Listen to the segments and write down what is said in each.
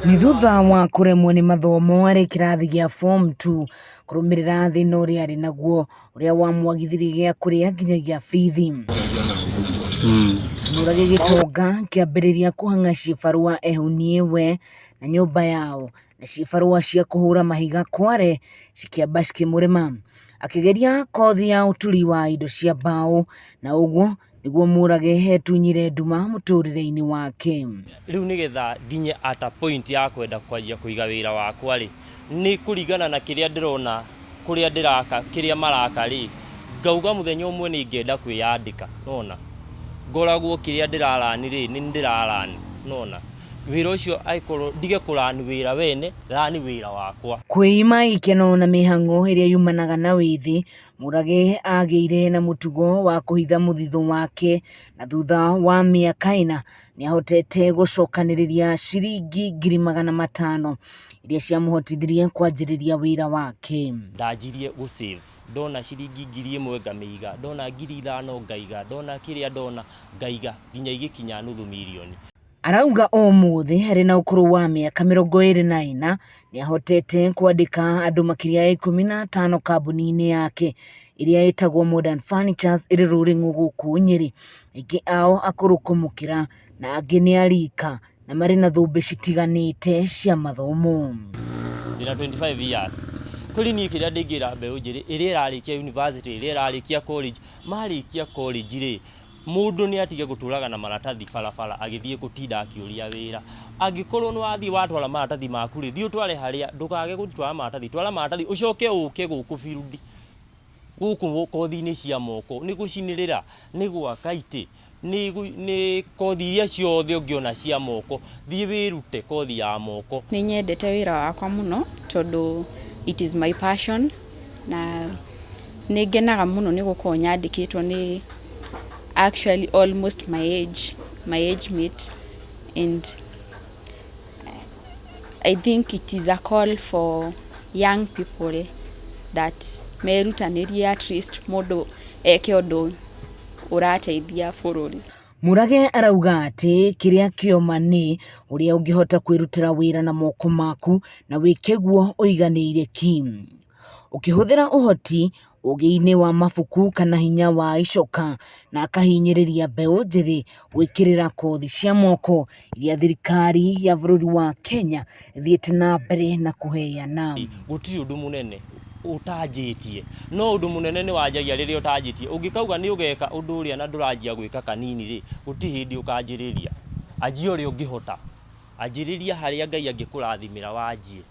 Nĩ thutha wa kũremwo nĩ mathomo arĩ kĩrathi gĩa form 2 kũrũmĩrĩra thĩna ũrĩa arĩ naguo ũrĩa wamwagithirie gĩa kũrĩa nginyagia bithi. Mũrage gĩtonga kĩambĩrĩria kũhang'a cibarũa ehunie we na nyũmba yao na cibarũa cia kũhũra mahiga kware cikĩamba cikĩmũrema. Akĩgeria kothi ya ũturi wa indo cia mbaũ na ũguo nĩguo Mũrage etunyire nduma mũtũrĩre-inĩ wake. Rĩu nĩgetha nginye at a point ya kwenda kwanjia kũiga wĩra wakwa rĩ, nĩ kũringana na kĩrĩa ndĩrona kũrĩa ndĩraka, kĩrĩa maraka rĩ, ngauga mũthenya ũmwe nĩ ngenda kwĩyandĩka, nĩwona? Ngoragwo kĩrĩa ndĩra run rĩ, nĩ niĩ ndĩra run, nĩwona? Wĩra ũcio angĩkorwo ndige kũ run wĩra wene, run wĩra wakwa. Kwĩima ikeno na mĩhang'o ĩrĩa yumanaga na wĩthĩ, Mũrage agĩire na mũtugo wa kũhitha mũthithũ wake na thutha wa mĩaka ĩna nĩahotete gũcokanĩrĩria ciringi 500,000 iria ciamũhotithirie kwanjĩrĩria wĩra wake. Ndanjirie gũ save, ndona ciringi 1000 ngamĩiga, ndona 5000 ngaiga, ndona kĩrĩa ndona ngaiga nginya igĩkinya nuthu mirioni. Arauga ũmũthĩ arĩ na ũkũrũ wa mĩaka 24 nĩahotete kwandĩka andũ makĩria ya 15 kambuni-inĩ yake ĩrĩa ĩtagwo Modern Furnitures ĩrĩ Rũrĩng'ũ gũkũ Nyĩrĩ. Aingĩ ao akũrũ kũmũkĩra na angĩ nĩ a rika na marĩ na thũmbĩ citiganĩte cia mathomo. Ndĩna 25 years. Kũrĩ niĩ kĩrĩa ndĩngĩra mbeũ njĩthĩ ĩrĩa ĩrarĩkia university, ĩrĩa ĩrarĩkia college, marĩkia college rĩ, Mũndũ nĩ atige gũtũraga na maratathi barabara agĩthiĩ gũtinda akĩũria wĩra. Angĩkorwo nĩ wathiĩ watwara maratathi maku rĩ, thiĩ ũtware harĩa, ndũkage gũtwara maratathi, twara maratathi ũcoke ũke gũkũ field, gũkũ kothi-inĩ cia moko, nĩ gũcinĩrĩra, nĩ gwaka itĩ, nĩ kothi iria ciothe ũngĩona cia moko, thiĩ wĩrute kothi ya moko. Nĩ nyendete wĩra wakwa mũno tondũ it is my passion na nĩ ngenaga mũno nĩ gũkorwo nyandĩkĩtwo nĩ actually almost my age, my age mate and I think it is a call for young people that merutanĩrie at least mũndũ eke ũndũ ũrateithia bũrũri. Mũrage arauga atĩ kĩrĩa kĩoma nĩ ũrĩa ũngĩhota kwĩrutĩra wĩra na moko maku na wĩke guo ũiganĩire ki. Ũkĩhũthĩra ũhoti, ũgĩ-inĩ wa mabuku kana hinya wa icoka na akahinyĩrĩria mbeũ njĩthĩ gwĩkĩrĩra kothi cia moko iria thirikari ya bũrũri wa Kenya ĩthiĩte na mbere na kũheana. Gũtirĩ ũndũ mũnene ũtanjĩtie, no ũndũ mũnene nĩ wanjagia rĩrĩa ũtanjĩtie. Ũngĩkauga nĩ ũgeka ũndũ ũrĩa na ndũranjia gwĩka kanini rĩ, gũtirĩ hĩndĩ ũkanjĩrĩria. Anjia ũrĩa ũngĩhota, anjĩrĩria harĩa Ngai angĩkũrathimĩra wanjie.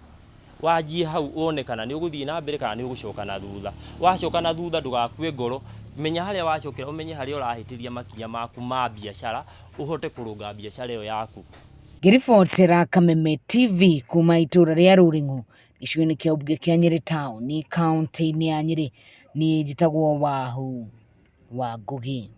Wanjie hau wone kana nĩ ũgũthiĩ na mbere kana nĩ ũgũcoka na thutha. Wacoka na thutha ndũgakue ngoro, menya harĩa wacokera, ũmenye harĩa ũrahĩtĩria makinya maku ma biacara, ũhote kũrũnga biacara ĩyo yaku. Ngĩribotera Kameme TV kuma itũra rĩa Rũrĩng'ũ, gĩcigo-inĩ kĩa ũmbunge kĩa Nyĩrĩ taũni, kauntĩ-inĩ ya Nyĩrĩ, niĩ njĩtagwo Wahu wa Ngũgĩ.